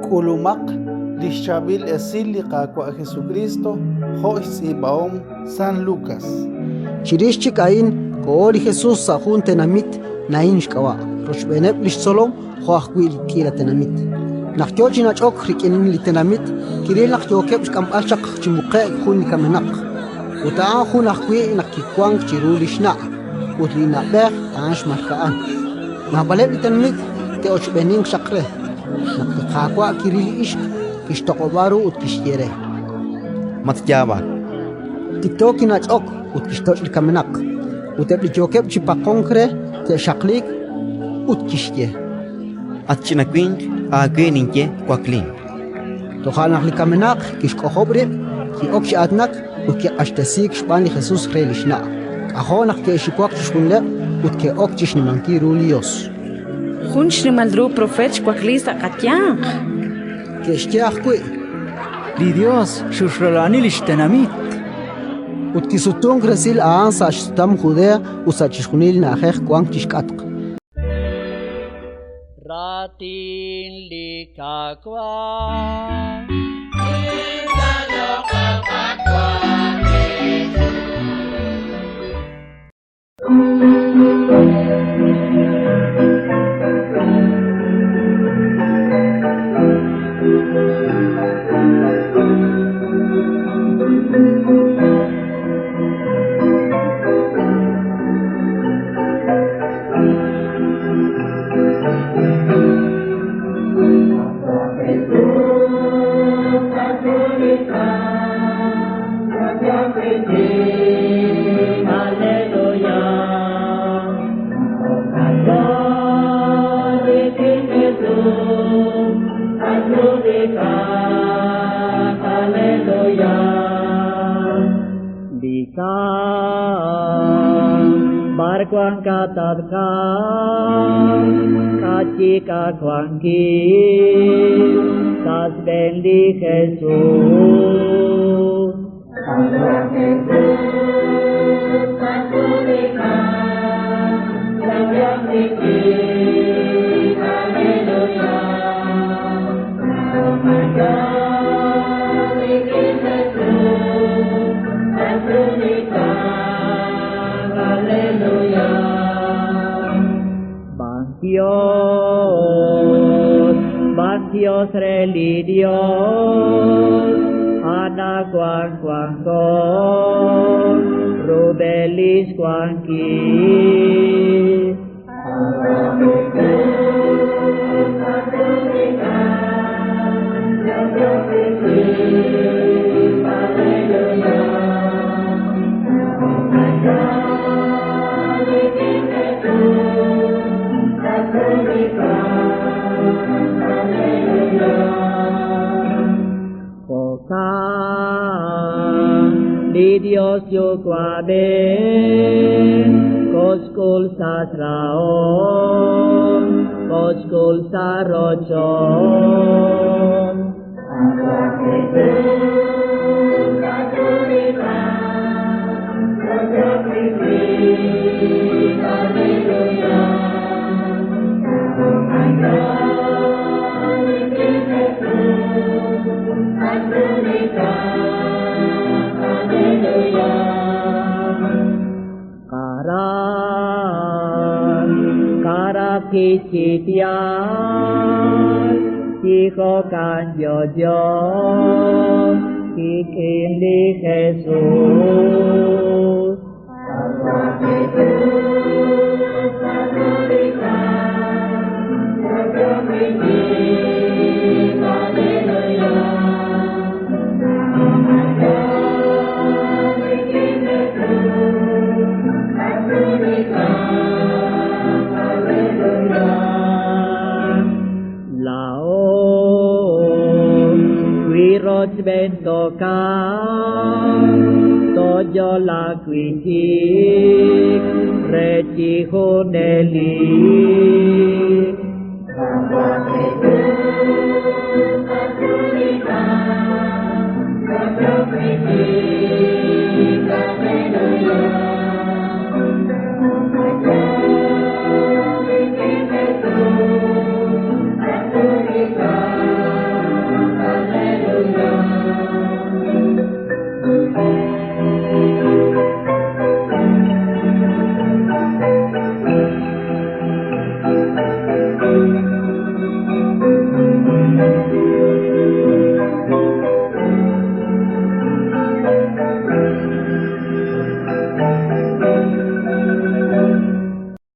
K'ulumaq li xChaab'il Esil li Qaawa' Jesukriist jo' xtz'iib'ahom San Lukas. Chirix chik a'in koho li Jesus sa' jun tenamit Naín xk'ab'a', rochb'eeneb' li xtzolom jo' ajwi' li k'iila tenamit. Naq yo chi nach'ok rik'in li tenamit, kiril naq yookeb' xk'amb'al chaq chi muqe'k jun li kamenaq. Ut a'an jun ajwi' naq kiwank chiru li xna', ut li na'b'ej a'an xmalka'an. Naab'aleb' li tenamit te'ochb'eeninq chaq re. Naq li Qaawa' kiril li ixq, kixtoq'ob'a ru ut kixye re: Matyaab'ak. Tikto kinach'ok ut kixtoch' li kamenaq. Ut eb' li yookeb' chi paqonk re ke'xaqliik ut kixye: At ch'ina winq, aawe ninye: Waklin. Toja' naq li kamenaq kixk'ojob' rib', ki'ok chi aatinak ut kiq'axtesiik xb'aan li Jesus re li xna'. K'ajo' naq ke'xiwak chixjunileb' ut ke'ok chi xnimankil ru li Yos. Jun xnimal ru propeet xwakliik sa' qayanq. Ke'xye ajwi': Li Yos xulrula'ani li xtenamit. Ut kisutunk resil a'an sa' xsutam Judea ut sa' chixjunil li na'ajej wank chi xk'atq. Raatin li Qaawa'.